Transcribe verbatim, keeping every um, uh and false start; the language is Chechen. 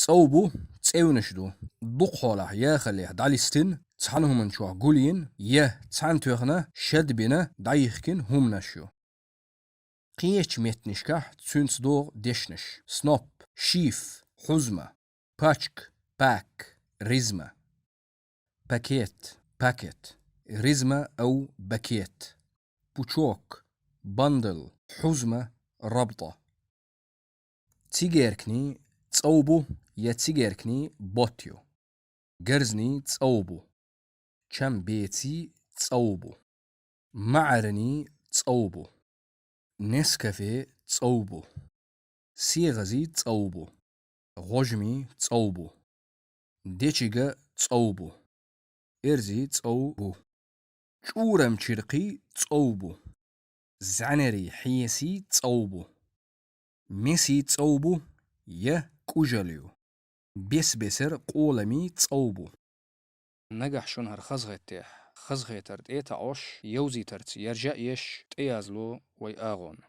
ЦӀов бу, цӀевнаш ду. Дукха хьолахь яхаллехь дӀалистина, цхьана хӀуманчохь гулйина, я цхьаьна тоьхна, шад бина, дӀайихкина хӀуманаш ю. Кхечу меттанашкахь цуьнца догӀу дешнаш: сноп, шиф, хьузма, пачк, пак, ризма. Пакет, пакет, ризма ав бакет. Пучок, бандл, хьузма, рабта. Цигеркний цӀов бу я цигеркний бот ю. Гарзний цӀов бу. Чам беций цӀов бу. МаӀарний цӀов бу. Нескафе цӀов бу. СегӀазий цӀов бу. ГӀожмий цӀов бу. Дечига цӀов бу. Эрзий цӀов бу. ЧӀурам чиркхий цӀов бу. ЗӀаьнарий хьесий цӀов бу. Месий цӀов бу я кӀужал ю. Бес-бесар къоламий цӀов бу. Нагахь шуна хӀара хазахетехь, хазахетар тӀе а таӀош, йовзийтарца яржа а еш, тӀеязло вай агӀонна.